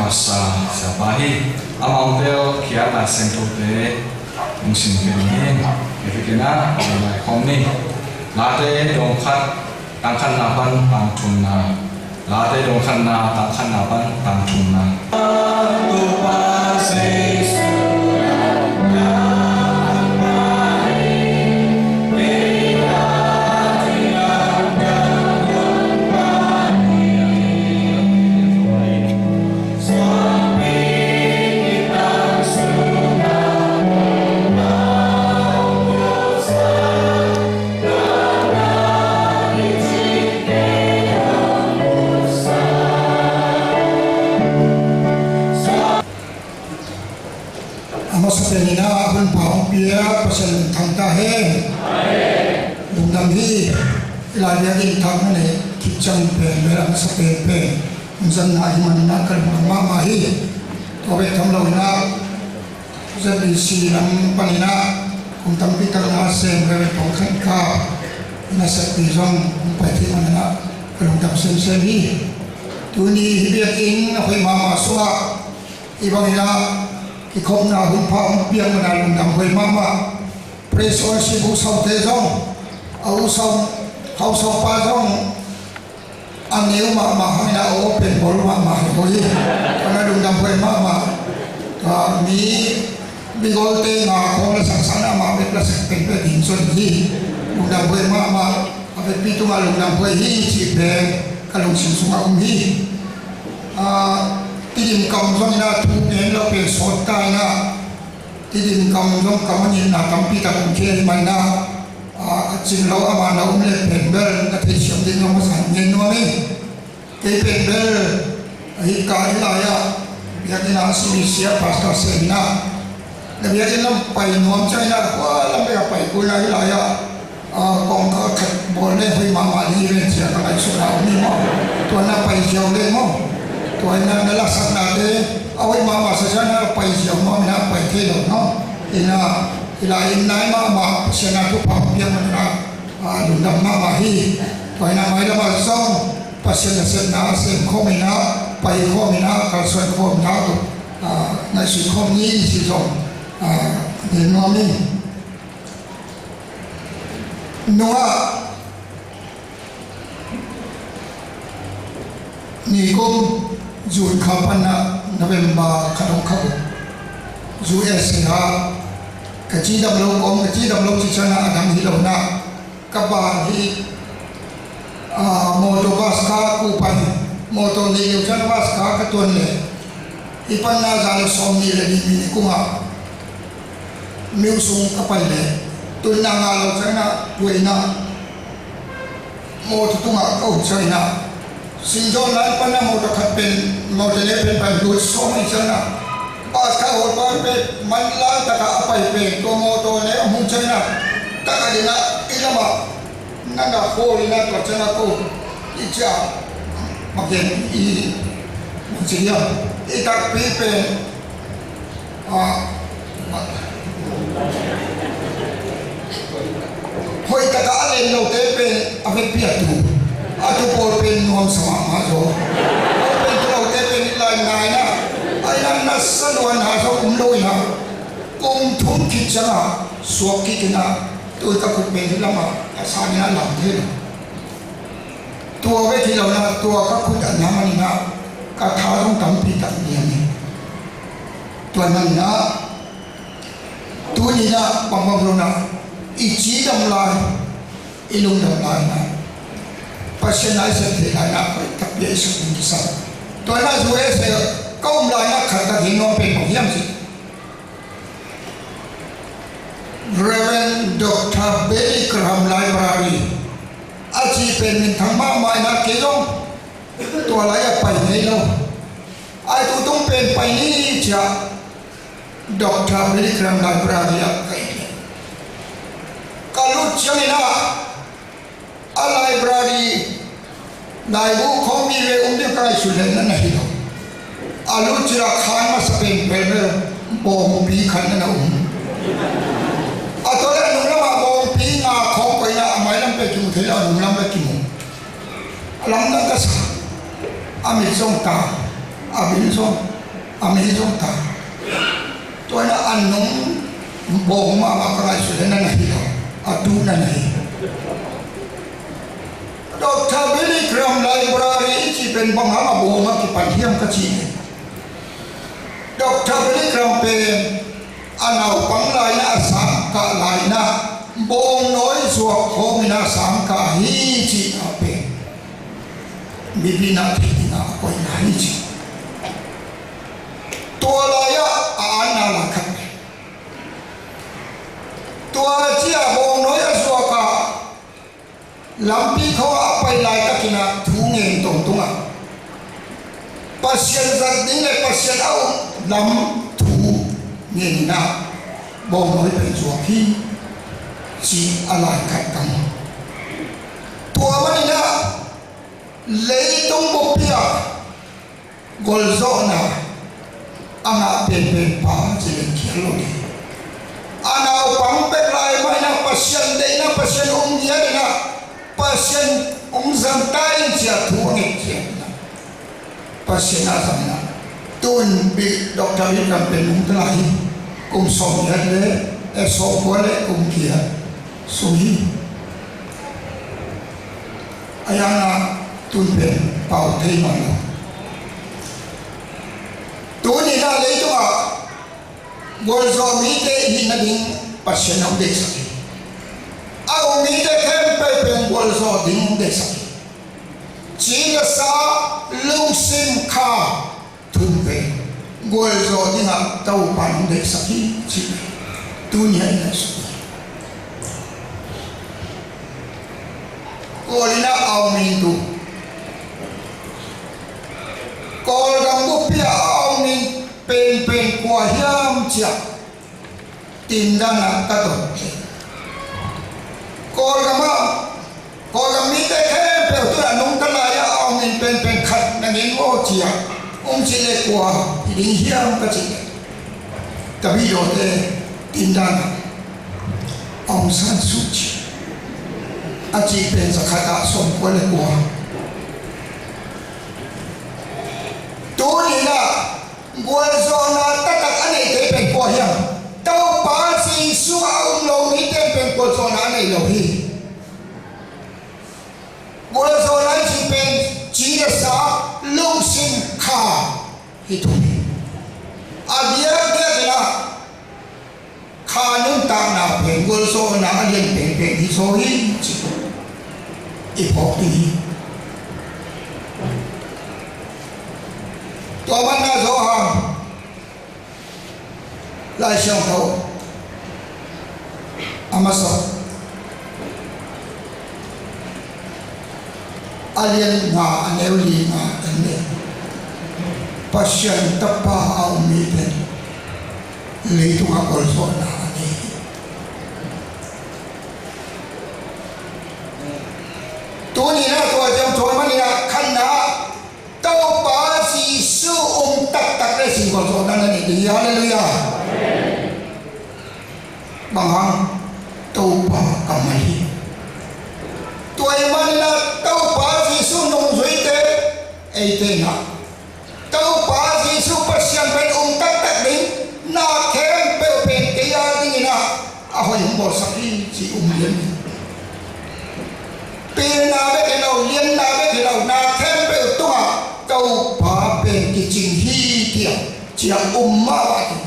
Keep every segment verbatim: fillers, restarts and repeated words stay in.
Sa, sa pa hi. Amah vel khiatna siangthote hong sim pen hi. Hi kei na, hong lai khawm ni. Late dong khat, tang khatna pan tang thumna. Late dong khatna, tang khatna pan tang thumna. A masa pen in ah hun pha hong pia Pasian lungkham ta hen. Lungdam hi. Lai biakinn thak na nei khit ciang pen bel a masa pen pen hong zang na ahih manin ah ka lungdam mahmah hi. Tua bek tham lo in ah Z B C lam panin ah kum tampi tak na sem Reverend Pong Khan Kha in a seppi zong hong pai thei manin ah ka lungdam semsem hi. Tuni hih biakinn a hoih mahmah sungah hih bangin ah kikhopna hun pha hong piak manin ah lungdam huai mahmah. Praise worship, U Saute zong, a U Sau, Hau Sau pa zong a neu mahmah hangin a aw pen bawl mahmah hi ko hi. Tua na lungdam huai mahmah. Tua mi, mi golte nga khawng la saksan a mah bek la sak pen bek ding zon hi. Lungdam huai mahmah. A vekpi tungah lungdam huai hi cih pen ka lungsim sungah om hi. Ah, Tedim kam zongin ah thu ngen lo pen sawt ta in ah, Tedim kam zong kam a nitna tampi tak om kei manin ah, ah, a cing lo amah na om leh pen bel na theisiam ding zong a zang ngen nuam hi. Kei pen bel hih ka hih lai-ah biakinn ah C B C ah pastor sem in ah, na biakinn lam pai nuam ciangin ah khua lam bek a pai kul in ah hih lai-ah, ah, kongkhak khat bawl leh hoih mahmah ding hi ven ci-a ka ngaihsutna om hi maw. Tua na pai ziau leh maw, tua in ah na lasaknate a hoih mahmah sa ciangin ah pai ziau maw, in ah pai thei lo maw. In ah hih lai-in nai mahmah Pasian a thupha piak manin ah, ah, lungdam mahmah hi. Tua in ah mailam ah zong Pasian nasepna a sem khawm in ah, pai khawm in ah, kalsuan khawm in ah, ah, ngaihsut khawm ni cih zong, ah, ngen nuam hi. Nungah nikum June kha pan ah November kha dong kha uh, U S A ah ka cidam lo kawm, ka cidam lo cih ciangin ah a dang hi lo in ah, ka ban hi, ah, motor bus kha ku pan, motor nei lo ciangin bus kha ka tuan leh hih pan ah za le sawm nih le nih mi nikung ah Myo sung ka pai leh, tunna ngah lo ciangin ah, tua in ah mawtaw tungah ka um ciangin ah, Sinzawn lai pan ah mawtaw khat pen, mawtaw le pen pan lut sawm ahih ciangin ah, bus kha hawl pan pen manlang takah a pai pen, tua mawtaw le a hmuh ciangin ah, takah in ah, i lamah na na hawl in ah, tua ciangin ah ko, i ciah, magen i, i ciah, i takpi pen, ah, hoih takah a len lote pen a vekpi a tu, a tu pawl pen nuamsa mahmah zaw. Pawl pen tu lote pen i lai nai in ah, a i na nasa luanna zaw um lo in ah, kum thum khit ciangah suak kik in ah, tui ka khut pen hih lamah a san in ah lam thei lo. Tua bek hi lo in ah, tua ka khut a niam manin ah ka tha zong tampi tak niam hi. Tua manin ah tuni in ah bangbang lo in ah i cidam lai, i lungdam lai in ah Pasian a i sep theih lai in ah hoih takpi a i sep ding kisam. Tua in ah U S A ka um lai in ah khat ka gen nuam pen bang hiam cih, Reverend Doctor Billy Graham Library a cih pen minthang mahmah in ah kei zong tua lai-ah pai ngei lo. Ai tutung pen pai ni ciah Doctor Billy Graham Library ah ka lut ciangin ah, a library laibu khawng mi ve um ding ka ngaihsut leh na na hi lo. A lut ciah khan masa pen bel bawngpi khat na na um. A tua leh a nung lamah bawngpi nga khawng koih in ah, a mailam pen kimu thei lo, a nung lam pen kimu. A lamdang ka sa. A mit zong ta, a bil zong A mi zong ta. Tua ina a nung bawng mahmah ka ngaihsut le na na hi lo. A tu na na hi. Doctor Billy Graham Library i cih pen bang hang a bawng a kipan hiam ka cih ni. Doctor Billy Graham pen a naupang lai-in a sangkah lai-in bawngnawi zuak khawm in a sangkah hi cihna pen mipi in a theih ding a koihna hi ci. Tua lai-ah a anna lai khat. Tua ci-a bawngnawi a zuak a lampi khawng a pai laitakin a thu ngen tawntung a, Pasian zat ding le Pasian a um lam thu ngen in a bawngnawi pen zuak hi ci a lai khat ka mu. Tua manin a leitung buppi ah golzawhna a ngah penpen pa ci leng khial lo ding. A naupang bek lai mah in a Pasian deihna, Pasian um ngiat in a, Pasian um zang ta in ci a thu a nget khial in a, Pasian a zang in a. Tun Doctor Billy Graham pen nungta lai hi. Kum sawm ngiat le, eh, sawm kua le kum giat sung hi. A yang a tun pen pau thei mah lo. Tuni in a leitung ah golzawh mite i hih nading Pasian hong deihsak hi. A um mite khempeuh pen golzawh ding hong deihsak hi. Ci le sa, lungsim, kha, thum pen golzawh ding a Topa in hong deihsak hi ci. Tuni a i ngaihsut hi. Kawl in a a um mi tu, Kawlgam buppi ah a um mi penpen kua hiam ci a tindan a ka dot. Kawlgam ah, Kawlgam mite khempeuh tu a nungta lai-ah a um mi penpen khat na ngen maw ci a, um ci le kua hi ding hiam ka cih le, ka bidawte tindan a Aung San Suu Kyi a cih pen za khat ah sawm kua le kua. Tuni in a gualzawhna taktak a neite pen kua hiam? Topa Jesu a um lo mite pen gualzawhna a nei lo hi. Gualzawhna i cih pen ci le sa, lungsim, kha hi thum hi. A diakdiak in a kha nuntakna pen gualzawhna a lian penpen hi zaw hi ci i phawk ding hi. Tua manin a Johan Lai Siangtho a masa a lian nga a neu li nga en le, Pasian Tapa a um mite leitungah gualzawhna a nei hi. Tuni in a tua ciang tua manin a khatna, Topa Jesu um taktak le sin gualzawhna na nei ding hi. Halleluiah. Bang hang? Topa kammal hi. Tua ahih manin a Topa Jesu nungzuite eite in a Topa Jesu Pasian pen um taktak ding, na khempeuh pen kei a dingin a, a hoih hong bawlsak hi ci um lian hi. Pilna bek hi lo, lianna bek hi lo, na khempeuh tungah Topa pen kicing hi tiah ciah um mahmah hi.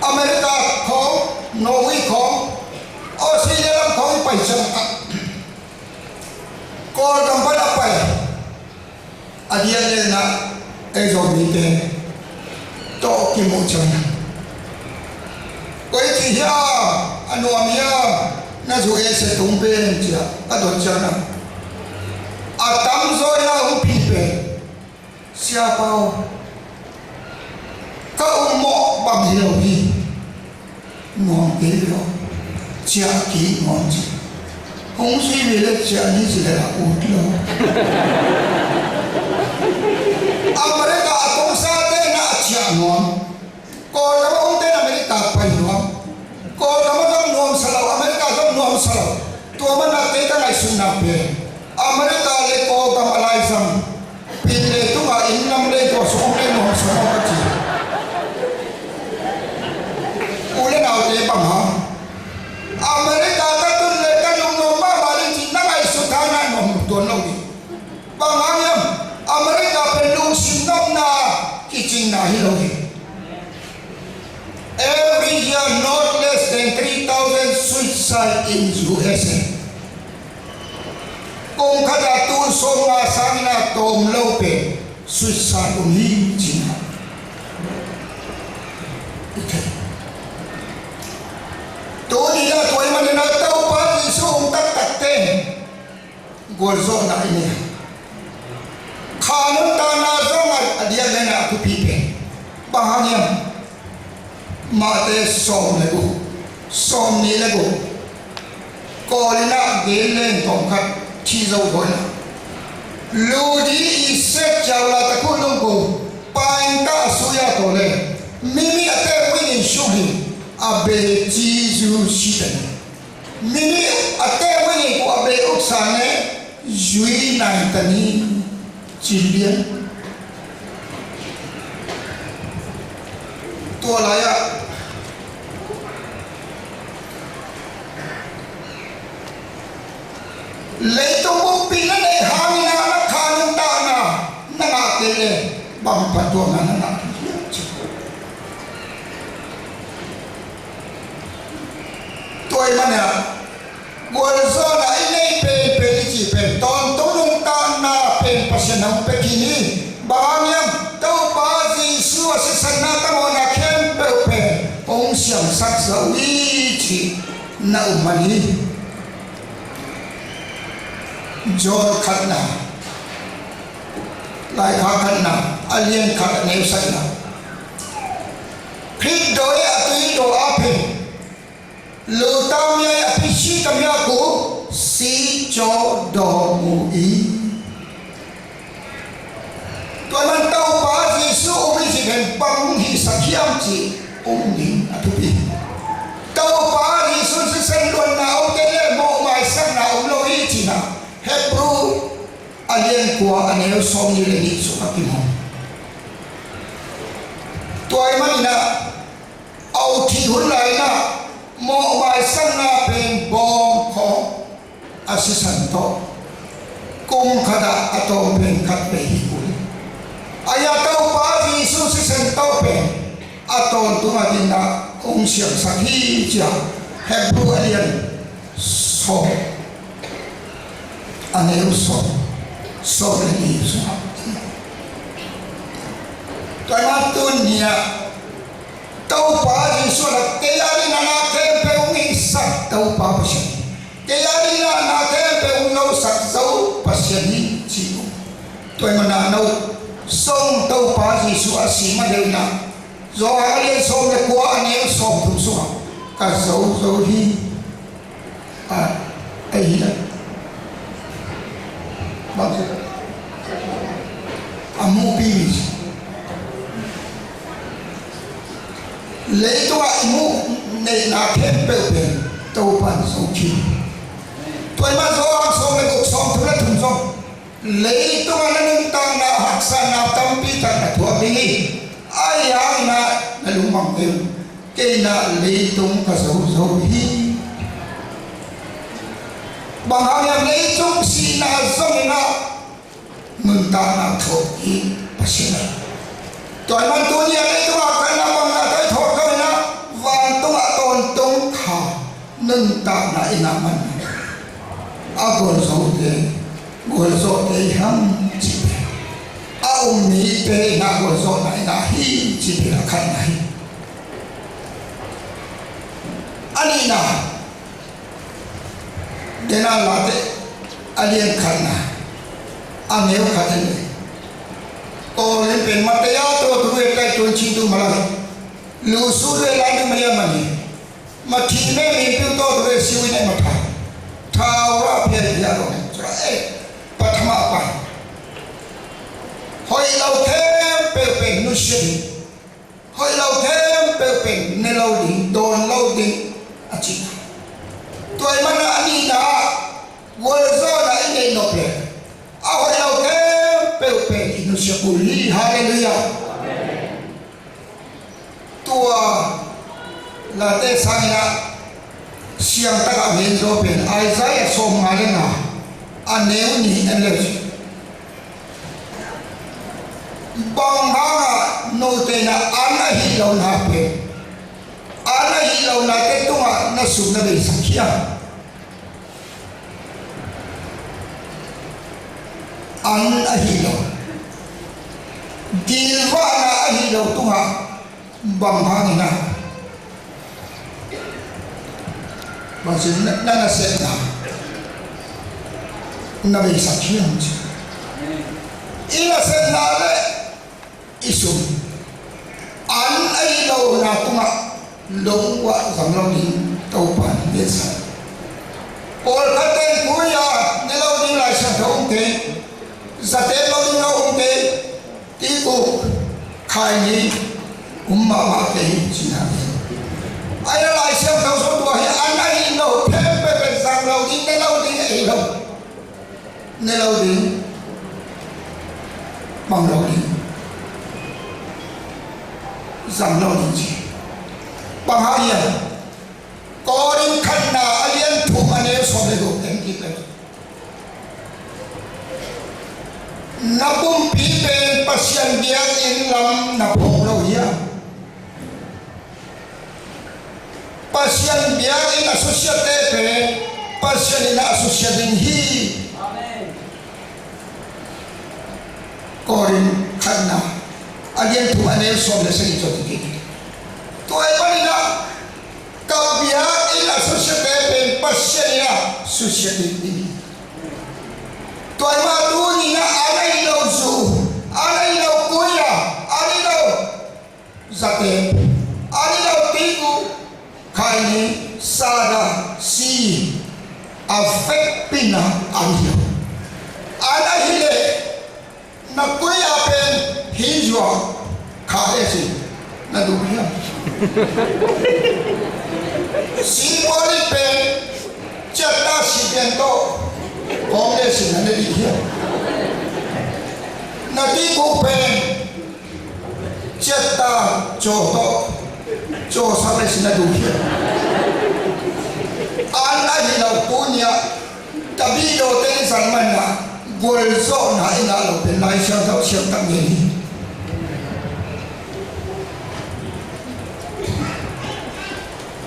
America khawng, Norway khawng, Australia lam khawng i pai ciang ah, Kawlgam pan a pai a diak lehna ei Zomite tawh kimuh ciang, koi ci hiam, a nuam hiam, na zu e se tung pen cia a dot ciang, a tamzaw in a hong pi pen, Sia Pau, ka um mawh bang hi lo hi. Nuam kei lo. Ciah kik nuam ci. Hong sui ve le ciah ni ci le a ut lo. America a tongsa te na a ciah nuam. Kawlgam a om te na America pai nuam. Kawlgam a zong nuam sa lo, America zong nuam sa lo. Tua man a te ka ngaihsutna pen America le Kawlgam Cingna hi lo hi. Every year, not less than three thousand suicide in U S A. Kum khat ah tu sawmnga sangin a tawm lo pen suicide om hi cingna. Tuni-in a tua ahih manin a Topa Jesu hong taktakte gualzawhna i nei a, kha nuntakna zong a diak leh a thupi pen bang hang hiam? Mate sawm le guk, sawmnih le guk, Kawlin a gen leng tawm khat thi zo bawl na. Lu di i set ciau la ta khu nung ko paing ta a suya to le mimi a te win in suk hi a be ci zu si ta ni. Mimi a te win in ko a be uk sa ne zui nai ta ni. Ci lian. Tua lai ah leitung bukpi na neih hangin a na kha nuntakna na ngah kei leh bang phattuamna na ngah kei hiam ci. Tua ahih manin a gualzawhna i neih penpen i cih pen tawntung nuntakna pen Pasian hong pia khin hi. Bang hang hiam? Topa Jesu a sisanna tawh mawhna khempeuh pen hong siangsak zo hi cih na um man hi. John khatna, laikhak khatna, a lian khat a neu sagihna. Khrih dawi a tui daw a pen lu tam ya a pi si tam ya ku si caw daw mu i. Tua man Topa Jesu um i cih pen bang hihsak hiam cih um ding a thupi. Topa Jesu sisan luanna om kei leh mawhmaisakna om lo hi cihna Hebrew a lian kua a neu sawmnih le nih sungah kimu. Tua ahih manin a a ut thih hun lai-in a mawhmaisakna pen bawng khawng a sisan tawh kum khat ah a tawm pen khat vei hi kul. Ahi a Topa Jesu sisan tawh pen a tawntung a ding ah hong siangsak hi ci-a Hebrew a lian sawm a neu sawm, sawm le nih sungah. Tua ahih manin tuni-ah Topa Jesu a lak kei a ding a na khempeuh hong hihsak Topa Pasian, kei a ding a na khempeuh hong losak zo Pasian hi ci uh. Tua ahih manin a no sung Topa Jesu a si ma deuh in a Johan a lian sawm le kua a neu sawmthum sungah ka zo zo hi. A, a hi la. Bang se a muhpi mi. Leitungah i muh neihna khempeuh pen Topan zo khin. Tua ahih manin Johan sawm le guk sawmthum le thum zong Leitungah na nuntakna haksatna tampi tak na thuak ding hi. Ahi hangin ah na lungmang kei un. Kei in ah leitung ka zo zo hi. Bang hang hiam? Leitung sihna zongin ah nuntakna thuak hi Pasian ah. Tua ahih manin tuni a leitung a kalna bangna tawh i thawh kha in ah vantungah tawntung kha nuntakna i ngah man a gualzote, gualzawhte i hang cih pen a um mite i ngah gualzawhna i ngah hi cih pen a khatna hi. A nihna, Dena Late a lian khatna a neu khat en le. Kawlin pen mataya to tu e kai tun chin tu malai. Lu su tu e lai tu maya mani. Mathi me min piu to tu e siu ne matha. Thau ra pia pia lo. Sura e pathama pai. Hoih lo khempeuh pen nusia ding. Hoih lo khempeuh pen ne lo ding, dawn lo ding a cihna. Tua ahih manin a nihna ah gualzawhna i neih nop leh a hoih lo khempeuh pen i nusia kul hi. Halleluiah. Tua Late sangin ah siangtak ah gen zaw pen Isaiah sawmnga le nga a neu nih en le uh. Bang hangah no An ahih lohna pen, an ahih lohnate tungah na sum na beisak hiam? An ahih lo, gilvahna ahih lo tungah bang hangin ah bang ci, na, na nasepna na beisak hiam ci. I nasepna le i sum, an ahih lohna tungah lungua zang lo ding Topa in ngetsak. Pawlkhatte in, koi a ne lo ding Lai Siangtho um kei, zatep lo ding a um kei, tikuk, khaini um mahmah kei hi ci-in ah. Ahi a Lai Siangtho sung tua hi, an ahih lo khempeuh pen zang lo ding, ne lo ding, ei lo ne lo ding, mang lo ding, zang lo ding ci. Bang hang hiam? Korin khatna a lian thum a neu sawm le guk en kik le. Na pumpi pen Pasian biakinn lam na phawk lo hiam? Pasian biakinn a susiate pen Pasian in a susia ding hi. Amen. Korin khatna a lian thum a neu sawm le sagih ciang kik. Tua ahih manin ah ka biakinn a susiate pen Pasian in a susia ding hi. Tua ahih manin tuni-in ah an ahih lo zu, an ahih lo koi a, an ahih lo zatep, an ahih lo tikuk, khaini, sada, si, a vekpi-in ah an hi lo. An ahih leh na koi a pen hin zua kha e ci, na duh hiam? Singkuang in pen ciatta si pian tawh kawng le sin na ne ding hiam? Na tikuk pen ciatta caw tawh cawsak le sin na duh hiam? An ahih lo tuni-ah David aw te in zan man a gualzawhna i ngah lo pen Lai Siangtho siam tak ngei hi.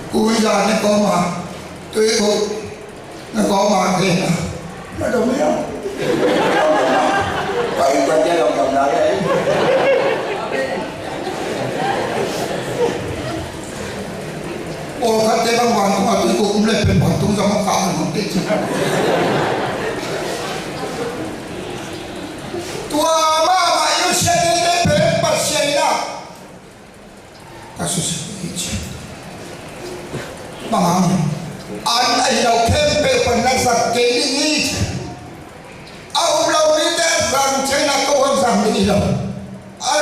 Koi za ne kawma, tui uh na kawma kei na, na dong hiam? Pai pai dong dong na le. Pawlkhatte bang vantung a tui kuk um le pen vantung zong a kah a nuam te ci. Tua mahmah i nusia tete pen Pasian in a ka susia hi ci. Bang hang? An ahih lo khempeuh pan na zat kei ding hi ci. A um lo mite a zang ciangin a ko hong zang ding hi lo. A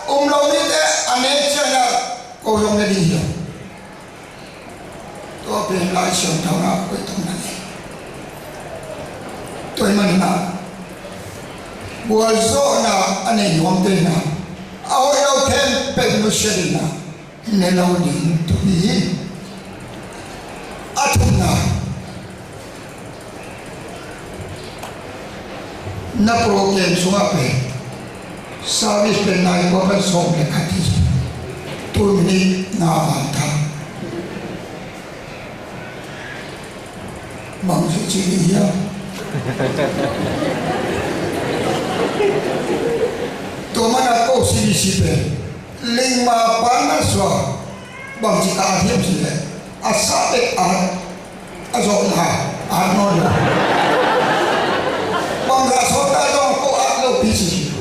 um lo mite a ne ciangin a ko hong ne ding hi lo. Tua pen Lai Siangtho na koih tawh na nei. Tua ahih manin ah gualzawhna a nei nuamte in ah a hoih lo khempeuh nusia ding ah ne lo ding thupi hi. A thumna, na program sungah pen service pen nai kua pan sawm le khat hi. Two minute na vantha. Bang ci ci ding hiam? Tua mana ko C B C pen lingma pan na suak bang ci ka at hiam ci leh a sa bek at a zawhna at nawn lo. Bangzah sawt ta zong ko at lo pi ci.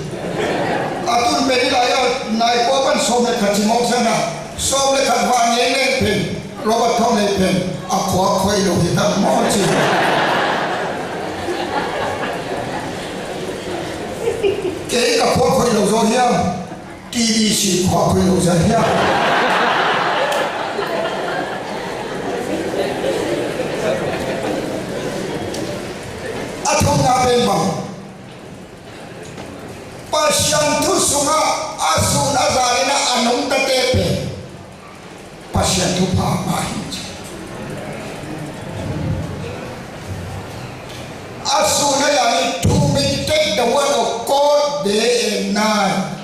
A tun pen i lai a nai kua pan sawm le khat ci mawk ciangin a sawm le khat vang ngei leng pen Robert Thong Lei pen a khua khoih lo hi tak maw ci. Kei ka khua khoih lo zaw hiam? T D C khua khoih lo zaw hiam? A thumna pen bang? Pasian thu sungah a sun a zan in a nungtate pen Pasian thupha mah hi ci. A sun a zan in, to meditate the word of God day and night.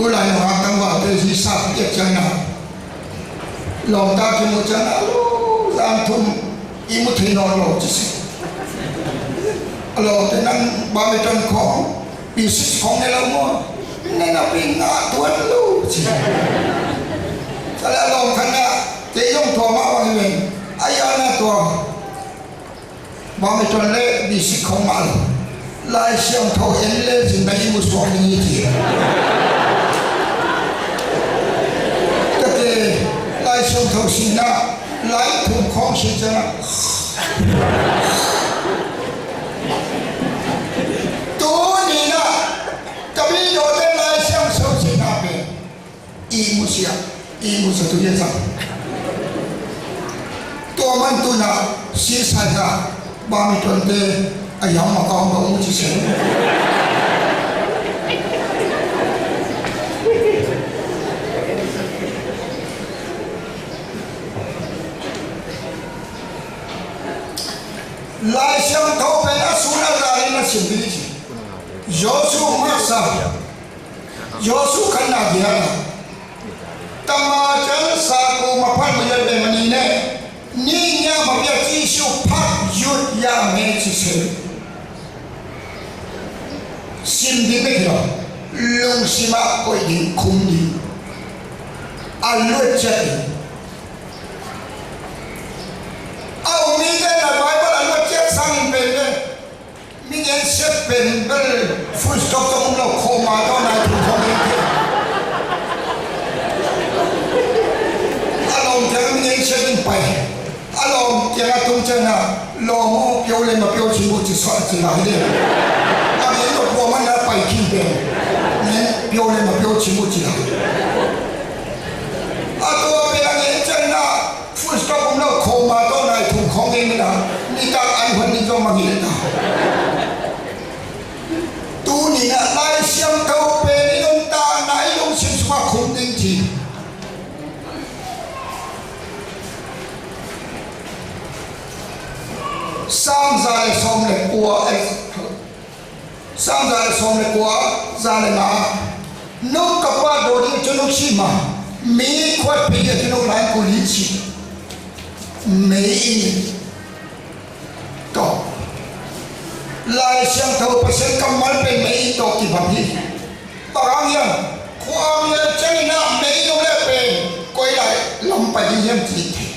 Tulai nungak tangvalte hi sa piak ciangin ah, lawmta kimu ciangin ah, a lo zan thum i mu thei nawn lo ci si. A lawmte nang badminton khawng, P six khawng ne lo maw? Ne napi ngah tuan lo ci. Tua leh a lawm khat in ah, kei zong tua mah bang hi ven. Ai a na tua badminton le P six khawng mah lo. Lai Siangtho en le zin na i mu suak ding hi ci. Tate Lai Siangtho sin ah, lai thum khawng sin ciang ah. Tuni in ah, ka video te Lai Siangtho sin ah pen i mu sia, i mu sa tu hia sa. Tua man tu in ah, si sa in ah, badminton te a yang ma kawng ba mu ci sia. Lai Siangtho pen a sun a zan in a sim ding hi ci. Joshua masa, Joshua khatna giat ah, tama ciang sa kum a phan ma yat pen ma ni ne, ni ngiat ma piak ci su phat yut ya me ci se. Sim ding bek hi lo, lungsim ah koih ding, khum ding, a luat ciat ding. A um mite na Bible a luat ciat sangin pen le, mi ngen siat pen bel full stop tawh um lo, comma tawh nai thum khawng ding hi. A lawm ciang mi ngen siat in pai. A lawm kiang a tung ciang a, lawm aw, pio le ma pio cin uh ci suah ci lai hi ding. A ngen tawh pua man a pai khin pen. Ngen pio le ma pio cin uh ci lai. A tua pen a ngen ciang a, full stop om lo, comma tawh nai thum khawng ngen in a, nitak an huan ning zong mangngilh ta. Tuni in a Lai Siangtho pen i nuntakna i lungsim sungah khum ding ci. Sam za le sawm le kua, eh, Sam za le sawm le kua, za le nga. Nuk ka pat daw ding a cunuk si ma, mi khuat phi ding a cunuk lai kul hi ci. Mei in tawh. Lai Siangtho Pasian kammal pen mei in tawh kibang hi. Bang hang hiam, khuamial ciangin ah mei in om leh pen koi lai lam pai ding hiam cih thei.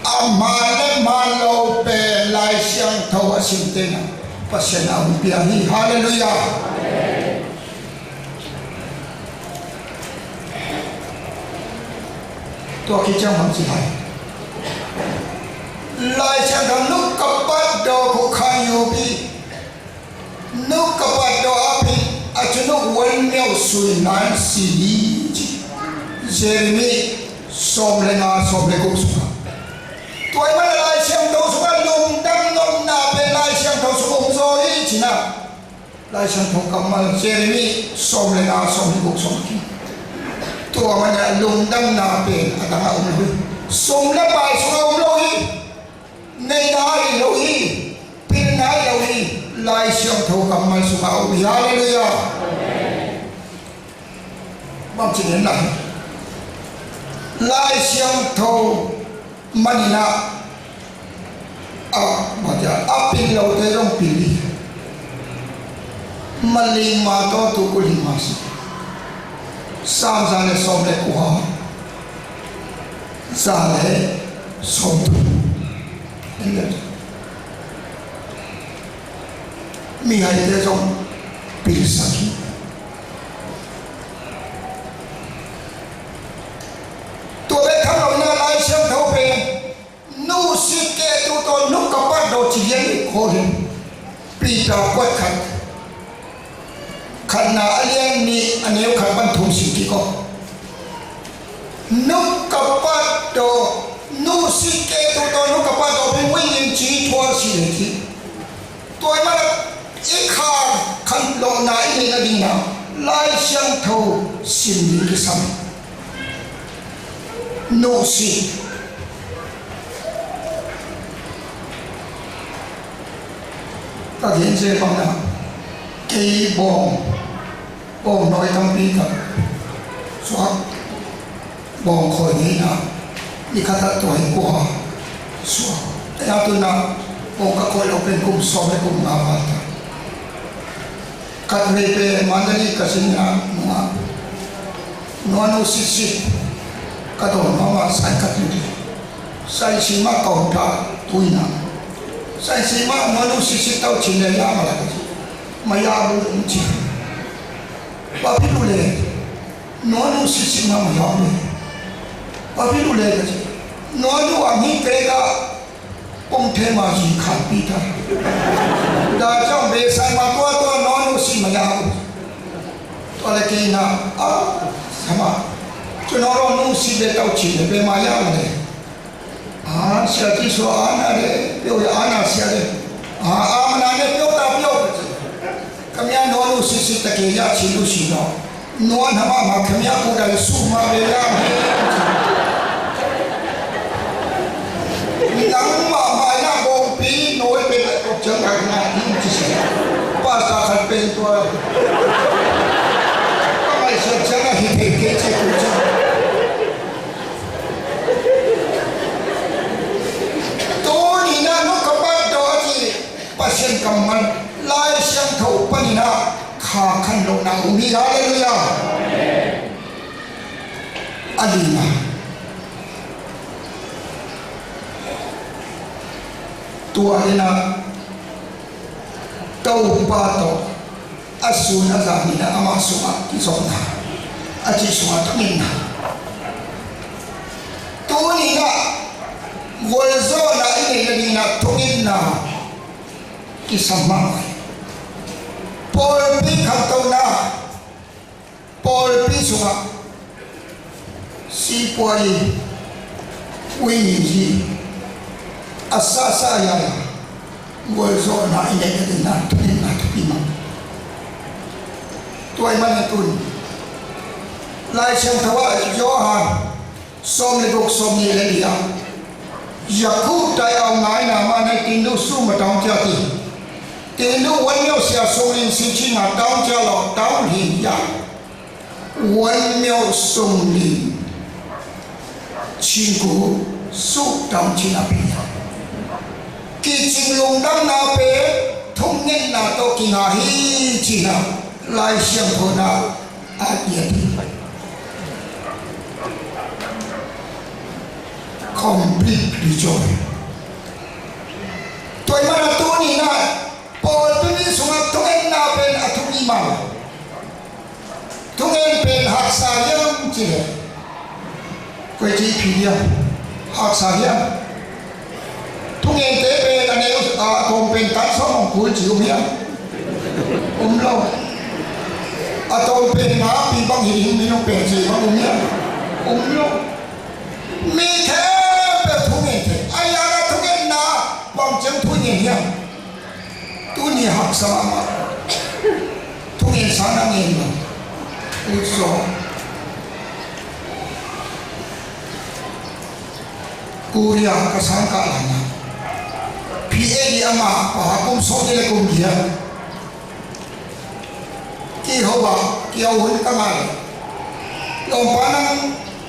A man le man lo pen Lai Siangtho a simte in ah Pasian a hong pia hi. Halleluiah. Tua khit ciang bang ci lai. Lai Siangtho, nuk ka pat daw khu kha yubi. Nuk ka pat daw a phi a cunuk wan miau sui nan si ni ci. Jeremi sawm le nga, sawm le guk sungah. Tua ahih manin Lai Siangtho sungah lungdam nopna pen Lai Siangtho sungah om zaw hi ci-in ah. Lai Siangtho kammal Jeremi sawm le nga, sawm le guk, sawm le guk. Tua manin lungdamna pen a dangah om lo hi. Sum le pai sungah om lo hi. Neihna hi lo hi. Pilna hi lo hi. Lai Siangtho kammal sungah om hi. Halleluiah. Bangci ngen lai. Lai Siangtho manin ah, a, bangci a, a pil lote zong pil hi. Maling ma tawh tu kul hi ma si. Sam za le sawm le kua, za le sawm thum. Mihaite zong pilsak hi. Tua bek tham lo in ah Lai Siangtho pen, nu si keh tu tawh nuk ka pat daw ci lian hi khawl hi. Peter kuat khat, khatna a lian nih a neu khat pan thum sim kik aw. Nuk ka pat daw, nu si keh tu tawh nuk ka pat daw pen win in ci thual si le ci. Tua ahih manin i kha khan lawhna i neih nadingin ah Lai Siangtho sim ding kisam. Nuhsi. Ka gen zel bangin ah kei bawng Bawng nawi tampi tak suak, bawng khawi ngeina ni khat ah tua hi kua suak. Tua tuna bawng ka khawi lo pen kum sawm le kum nga val ta. Khatvei pen Mandalay ka zinna nungah nuanu sitsit ka dawn mahmah, sai khat lut hi. Sai si mah ka hong ta tuina. Sai si mah nuanu sitsit tau cin le lam a la ka ci. Maya bu ung ci. Papi lu le nuanu sitsit mah maya bu le. Papi lu le ka ci. Nuanu ang hi kei ka. Kong thema zi khan pi ta. Da ciang be sai ma tua tua nuanu si maya bu. Tua le kei na a sama. Cu nuanu sitsit le tau cin le be maya bu le. A, sia ci sua a na le, pio ya a na sia le. A, a ma na le pio ta pio ka ci. Ka mia nuanu sitsit ta ke ya ci lu si no. Nuan ha ma ma ka mia ku dai su ma le ya me. Nang ma ma na bawngpi nawi pe na tok ciang ka na ding ci sia. Pastor khat pen tua. Ka mai sia ciang a hi thei ke ci ku ciang. Tuni na nu ka pat daw a ci Pasian kammal Lai Siangtho panin a kha khan lohna um hi. Halleluiah. A lina. Tua lina. Topa tawh a sun a zan in a amah sungah kizopna, a cih sungah thungetna. Tuni-in ah gualzawhna i neih nadingin ah thungetna kisam mahmah hi. Pawlpi khantohna, pawlpi sungah sipuai, uizi, a sasa ya ya gualzawhna i neih nadingin ah thungetna thupi mah. Tua ahih manin tun Lai Siangtho ah Johan sawm le guk, sawmnih le li ah, Yakub tai au ngaina ma nei tindu su ma taung cia ti. Tindu wan myo sia sung lin si chi na taung cia lo taung lin ya. Wan myo sung lin cingku su taung ci na pi ya. Kicing lungdamna pe thungetna tawh kinga hi ci na Lai Siangtho na a iat hi. Completely joy. Tua ahih manin tuni-in ah pawlpi mi sungah thungetna pen a thupi mah. Thungen pen haksa hiam cih leh, koi ci phi hiam? Haksa hiam? Thungente pen a neu a, a tawm pen tan sawm hong kul ci um hiam? Um lo. A tawm pen nga pi bang hi ding minung pen ci bang um hiam? Um lo. Mi khempeuh thungente. A iana thungetna bang ciang thungen hiam? Tuni haksa mahmah. Thungen sang na ngen lo. Utsaw. Korea ka sang ka lana. P A D a ngah pa kum sawm ni le kum giat. Kiho ba, kiho hun ka ngai. Lawmpa nang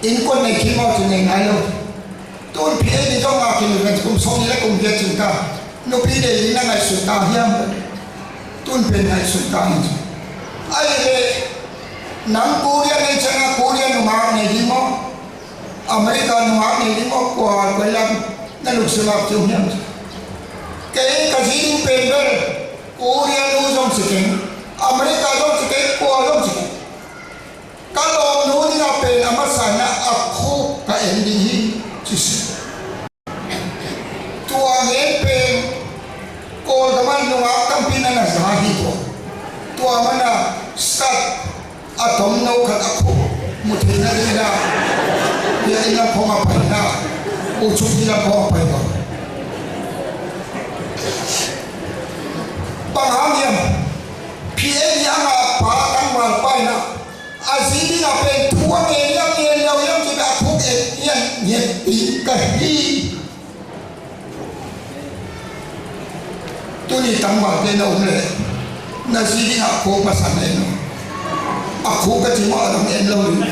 innkuan nei khin maw ci nei nai lo. Tun P A D zong ngah khin lo ven kum sawm ni le kum giat cin ta. Nupi deih ding na ngaihsut ta hiam? Tun pen ngaihsut ta hi. Ahih leh nang Korea nei ciangin Korea nungak nei ding maw? America nungak nei ding maw? Kua, kua lam na lungsim ah kium hiam? Kei ka zi ding pen bel Korea nu zong ci keng, America zong ci keng, kua zong ci keng. Ka lawmnu dingah pen a masa in ah a khuk ka en ding hi ci si. Tua ngen pen Kawlgam ah nungak tampi na na za hi tua. Tua mana stat a tomno khat a khuk mu theihna dingin ah bia inn lam khawng a pai in ah, ucuk inn lam khawng a pai lo. Bang hang hiam? P A D a ngah pa tangval pa in ah a zi dingah pen thu a ngen hiam, ngen lo hiam cih a khuk en hiam, ngen ding ka hi. Tuni tangvalte na um leh na zi dingah khuk masa na en uh. A khuk ka ci maw, a dang en lo ding.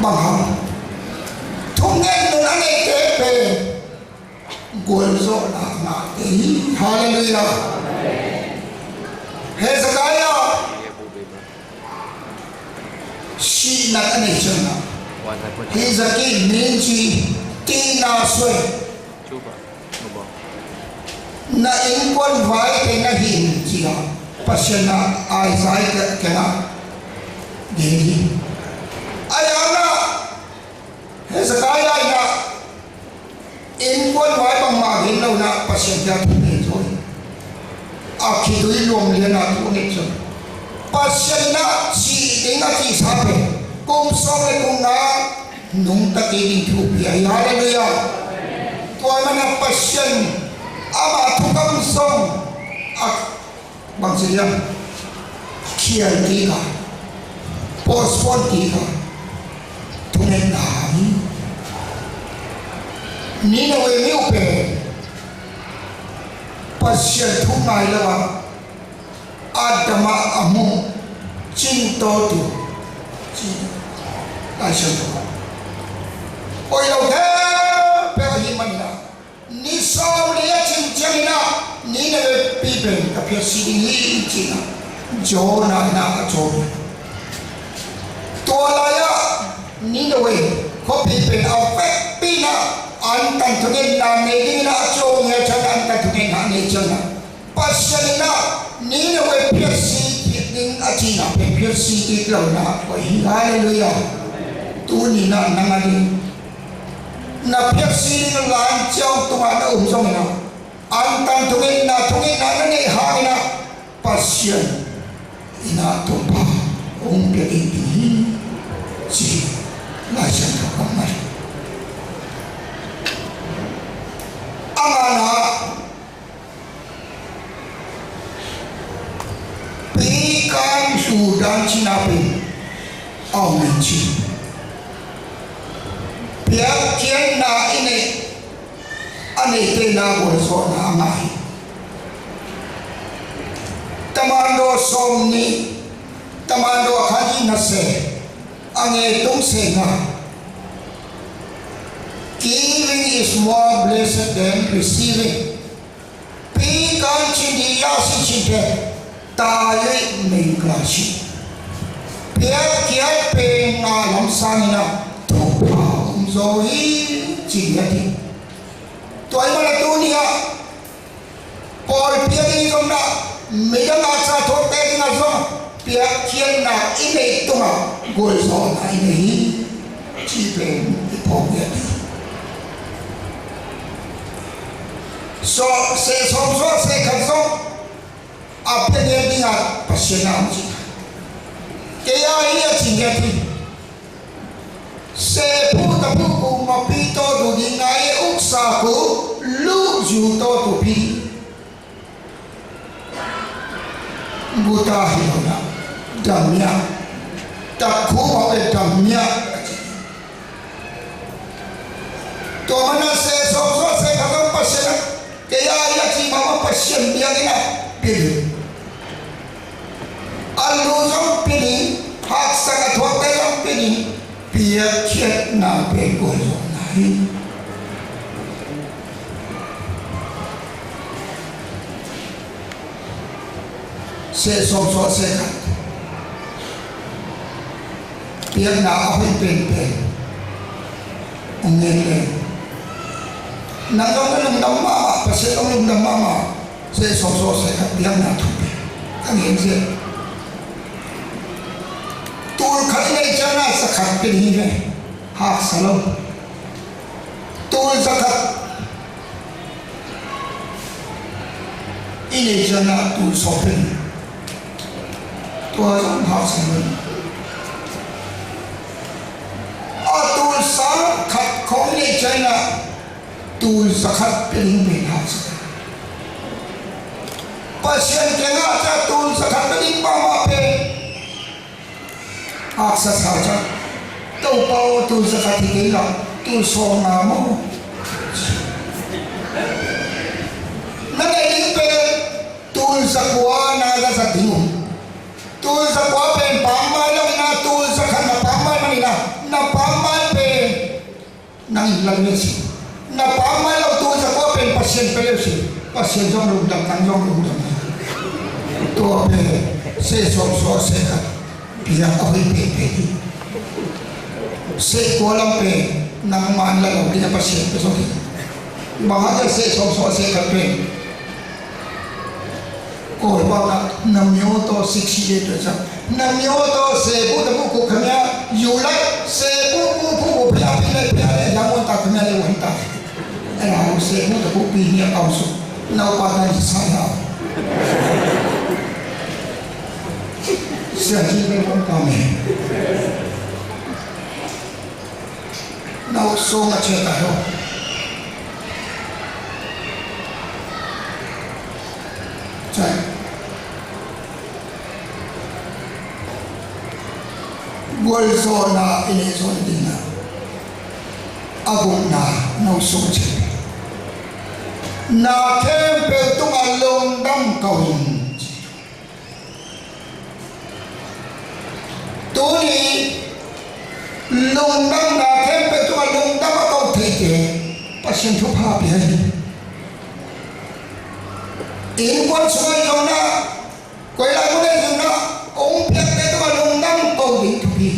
Bang hang? Thungetna a neite pen gualzawhna a ngahte hi. Halleluiah. Hezekiah sihna a nei ciangin ah, Hezekiah min ci, tina suai, na innkuan vaite na hi in ci-a Pasian in Isaiah kiangah gen hi. A hang ah Hezekiah in ah innkuan vai bangmah gen lo in ah Pasian kiang thu ngen zo hi. A khitui luang lian ah thu ngen zo hi. Pasian in ah cih ding a cihsa pen kum sawm le kum nga nungta kik ding thu pia hi. Halleluiah. Tua manin ah Pasian amah thukham zong a bangci hiam, khial kik a, postpone kik a, thungetna hi. Nineveh mi uh pen Pasian thu ngai lo a, a dam a, a muh cintawtu ci Lai Siangtho. Oi lo khempeuh ahih manin ah, ni sawmli a cin ciangin ah Nineveh pi pen ka phiatsi ding hi ci-in ah Jonah in ah a cawng hi. Tua lai-ah Nineveh khuapi pen a vekpi in ah antan thungetna nei dingin ah a cawng hi. A ciang antan thungetna nei ciangin ah Pasian in ah Nineveh phiatsi kik ding a cihna pen phiatsi kik lo in ah koih hi. Halleluiah. Tuni in ah nang a ding na phiatsi ding lanciau tungah na um zongin ah, antan thungetna, thungetna na neih hangin ah Pasian in ah Topa hong pia ding hi ci Lai Siangtho ka ngai. A ngana, pi kan su dan cina pen a om in ci. Piakkhiatna i neih, a neihte na gualzawhna a ngah hi. Tamando sawm nih, tamando a khan i na se, a nge tung se na. Giving is more blessed than receiving. Pi kan cin di ya si cin te, ta yei meng kla si. Piakkhiat pen nga lam sangin ah thupha om zaw hi ci hi a ti. Tua ahih manin ah tuni ah pawlpi a ding zong na, midang a sa thuakte ding a zong piakkhiatna i neih tungah gualzawhna i nei hi. Ci pen i phawk hi a ti. Sawh, seh sawm sawh seh khat zong a pia ngiat dingah Pasian a om ci. Kei a hi a ci ngiat hi. Seh phu ta phu ku mapi tawh du ding ngai uksa ku lu zu tawh tu pi. Buta hi lo na, dam mia. Takhu mah pen dam mia. Tua mana seh sawm sawh seh khat zong Pasian a, kei a hi a ci mahmah Pasian biakinn ah pia ding. A lu zong pia ding, haksa a thuakte zong pia ding. Piakkhiatna pen gualzawhna hi. Seh sawm sawh seh khat. Piakna a hoih penpen hong ngen leng, nang zong na lungdam mahmah, Pasian zong lungdam mahmah. Seh sawm sawh seh khat piakna thupi ka ngen zel. Tul khat i neih ciangin ah za khat pia ding hi ve. Haksa lo. Tul za khat i neih ciangin ah tul sawm pia ding. Tua zong haksa lo. A tul sang khat khawng i neih ciangin ah tul za khat pia ding pen haksa. Pasian kiangah a tul za khat pia ding mahmah pen haksa sa ciang, Topa aw, tul za khat hi kei la, tul sawm nga maw? Na neih ding pen zakua na za zat ding uh. Tul zakua pen pammal lo in ah, tul zakhat na pammal man in ah, na pammal pen nang in lal ve si. Na pammal lo tul zakua pen Pasian pia le uh si. Pasian zong lungdam, nang zong lungdam. Tua pen seh sawmsawm seh khat pia a hoih pehpeh hi. Seh kua lam pen nangmah in la lo ding a, Pasian pia zong hi. Bang hang hiam, seh sawmsawm seh khat pen Kawl bang ah na myo tawh sixty eight tua ciang, na myo tawh sebu tabu kuk khamia, yu lai sebu bu bu bu phia pi lai phia lai ya mon ta khamia lai wan ta. Ai na sebu tabu pi ni a kau su. Nau pa ta ni sa ya. Sia ji lai wan ta me. Nau song a chia ta ho. Chai. Gualzawhna i neih zawh nadingin a gukna nau sung cih. Na khempeuh tungah lungdam ko in. Tuni lungdamna khempeuh tungah lungdam a ko theite Pasian thupha pia hi. Innkuan sungah zong na, koi lai mun ah zong na, hong piakte tungah lungdam ko ding thupi.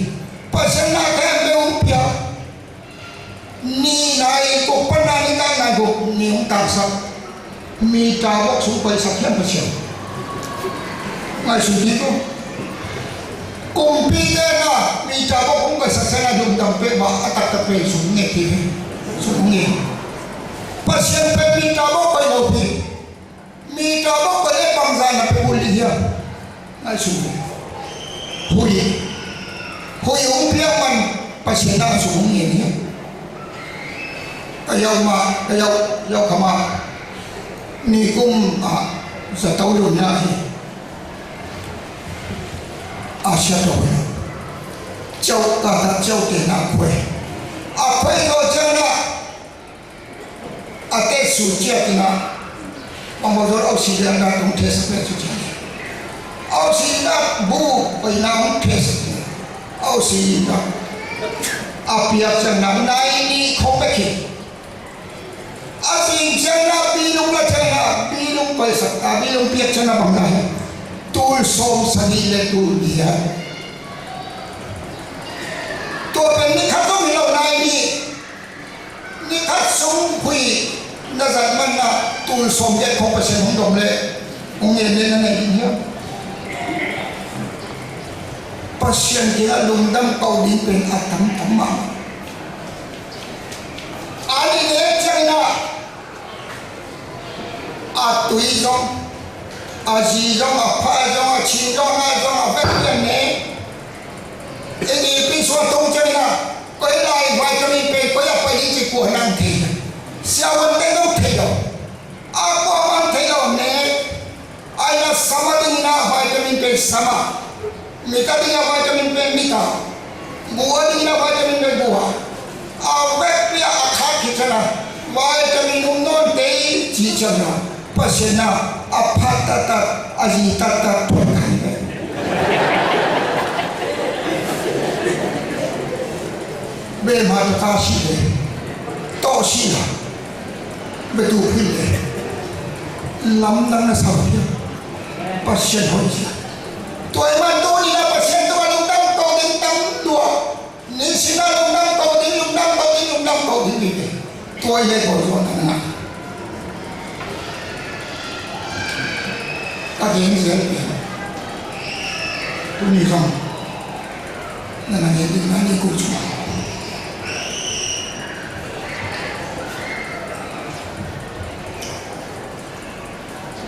Pasian na khempeuh hong piak. Nihna in kuk panna nidang nai guk ni hong taksak. Mita bawk sung koisak hiam Pasian? Ngaihsun kik o. Kumpite na mita bawk hong koisak sa na lungdam pek mah a taktak pen sung nge kik hi. Sung nge. Pasian pen mita bawk koi lo pi. Mita bawk pen e bangzah na pia kul ding hiam? Ngaihsun. Huih. Huih hong piak man Pasian na sung hong ngen hiam? Ka yau mah, ka yau, yau kha mah. Nikum ah zato lun na hi. Asia to hi. Ciau ka ta ciau te na khuai. A khuai to ciau na. A test sun ciat in ah, bang bang zaw a oxygen na tung test a pia su ciat. A oxygen na bu pai na hong test in ah, a oxygen na a piak ciang na nai nih khong bek hi. A cing ciang na bilung la ciang na bilung paisak a bilung piak ciang na bang na hi. Tul sawm sagih le tul giat. Tua pen ni khat zong hi lo nai nih. Ni khat sung huih na zat man na tul sawm giat khong Pasian hong dom leh hong ngen leh na nei ding hiam? Pasian kiangah lungdam ko ding pen a tamtam mah. A nih nek ciangin ah a tui zong, a zi zong, a pha zong, a chin zong, a ngai zong, a vek lian ne. I nipi suan tung ciangin ah koi lai vitamin pen koi a pai ding ci kua nang thei. Siavuante zong thei lo. A kuamah thei lo ne. Ai na sama dingin ah vitamin pen sama. Mita dingin ah vitamin pen mita. Gua dingin ah vitamin pen gua. A vekpi a khat khit ciang a vitamin um nawn tei ci ciang a Pasian a a phat taktak a zi taktak phat kai ve. Bemha taka si le tawh si la. Betu phun le lamdang na sa lo hiam? Pasian hoih sia. Tua ahih man tuni-in ah Pasian tungah lungdam ko ding tam lua. Nisim a lungdam ko ding, lungdam ko ding, lungdam ko ding hi ve. Tua hi le ko zo na na. Ka gen zel pen tuni zong na na gen ding na ni ko cu.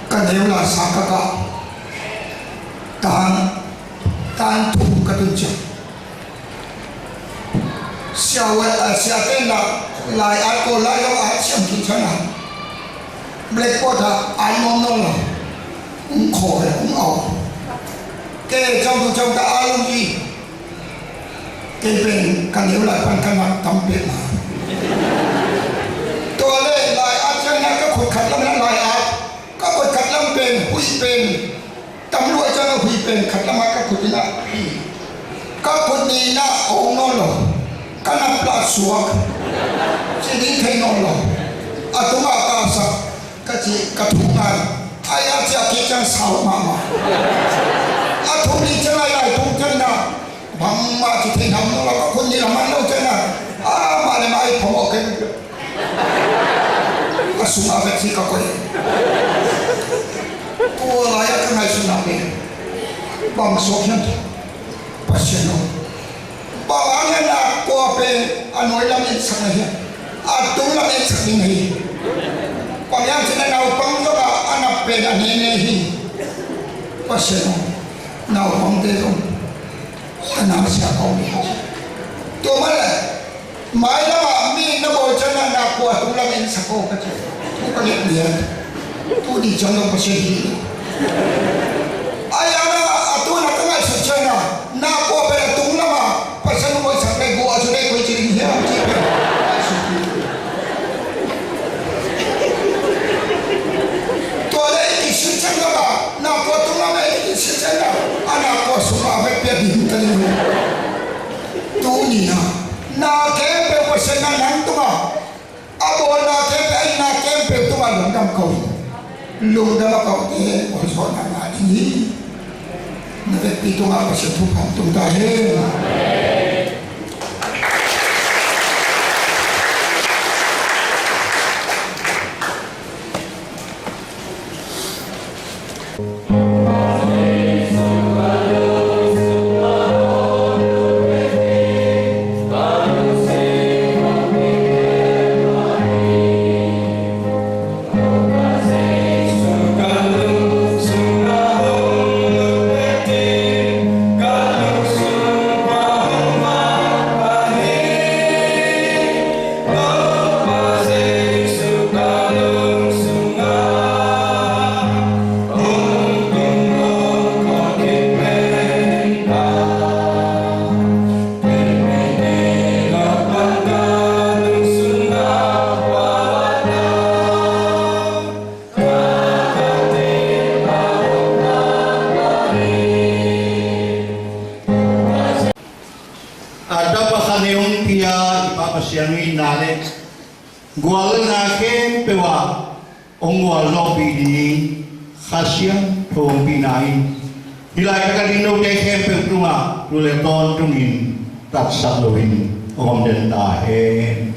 Ka neu la sa ka ka tan, tan thum ka tun ciang. Sia we, a, sia ten la lai at ko lai lo at siam kin chana. Blackboard a at mom non lo. Ung kho he, ung au. Ke chau tu chau ta a lo ji. Kei pen ka neu lai pan ka nak tam pek na. Tua le lai at ciang na ka khut khat lam na lai at. Ka khut khat lam pen hu Hui pen, tam lua ciang a hui pen khat lamah ka khut in ah, ka khut nih in ah a ung nawn lo, ka nap lah suak, ci ding thei nawn lo. A tungah ka sak, ka ci, ka thuk ngai. Ai a ciah kik ciang sau mahmah. A thuk nih ciang ai lai thuk ciang in ah, bangmah ci thei nam lo, ka khut nih lam man lo ciang in ah, amah le mah ai phamawh kei. A sungah vet ci ka koih. Tua lai-ah ka ngaihsutna pen bang suak hiam? Pasian aw, bang hang hiam na kua pen a nuai lam etsak na hiam? A tung lam etsak ding na hi. Bang hang hiam cih na naupang zong a, a nap pen a nene hi. Pasian aw, naupangte zong a na sia kau ni. Tua mah leh, mailam ah mi na bawl ciang na, na kua tung lam etsak aw ka ci. Thu ka nget lian. Tu ni ciang dong Pasian hi. Ai a na, a tu na ka ngaihsut ciang na, na kua pen a tung lam ah Pasian hong hoihsak leh gua a su dei koi ci ding hiam ci pen. Tua leh i kisui ciang lam ah, na kua tung lam ah i kisui ciang lam, a na kua sung ah a hoih piak ding ka ding. Tu ni na, na khempeuh Pasian na nang tungah, a bawlna khempeuh, a itna khempeuh tungah lungdam ko. Lungdam a kote, bawlsawhna ngah ding hi. Na vekpi tungah Pasian thupha tung ta hen. A dap a khan i hong pia i Pa Pasian i na le gualna khempeuh ah hong gualzawhpih ding Kha Siangtho hong pihna in hih laitak a ding note khempeuh tungah tu le tawntungin tatsak loin hong om den ta hen.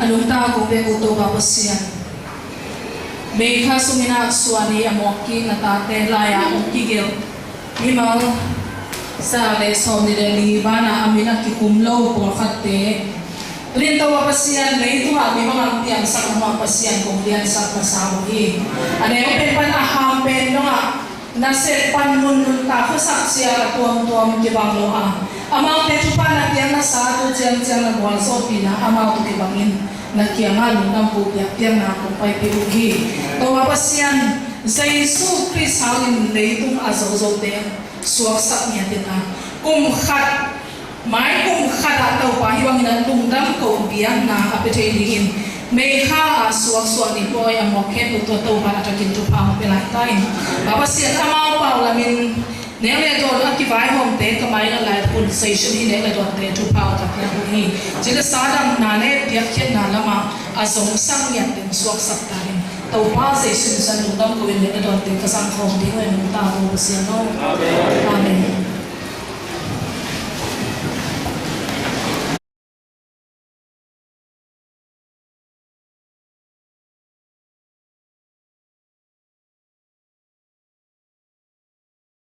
A nungta kong pek uh Topa Pasian, May kha sungin ah suan i a mawk kik na tate lai-ah hong kigelh mimal za le sawmnih le li banah a min a kikum lo pawlkhatte, tunin Topa Pasian, leitungah mi bangah piangsak na hnuah Pasian kong piangsak na sa uh hi. A neu pen pan a ham pen dongah nasep pan mun nuntak khuasak sia a tuamtuam kibang lo a, amaute thupha na piak na sa tu ciangciang na gualzawhpihna amau tawh kibangin na kiangah lungdam kong piak piakna kong paipih uh hi. Topa Pasian, Jesu Khrist hangin leitung a zozote suaksak ngiat in a, kum khat, mai kum khat ah Topa hih bangin a lungdam kong piakna a pia thei dingin May kha a suaksuak ni pawi a mawk khempeuh tua Topa a takin thupha hong pia lai ta in. Pa Pasian, amau pau lamin nek le dawn a kivaihawmte ka mai ngat lai kun station hi nek le dawnte thupha ka piak uh hi. Cih le sa damna le piakkhiatna lamah a zongsak ngiat ding suaksak ta in. Topa Jesu min suang lungdam ko in nek le dawnte ka zang khawm ding uh in nungta ko Pasian aw. Amen.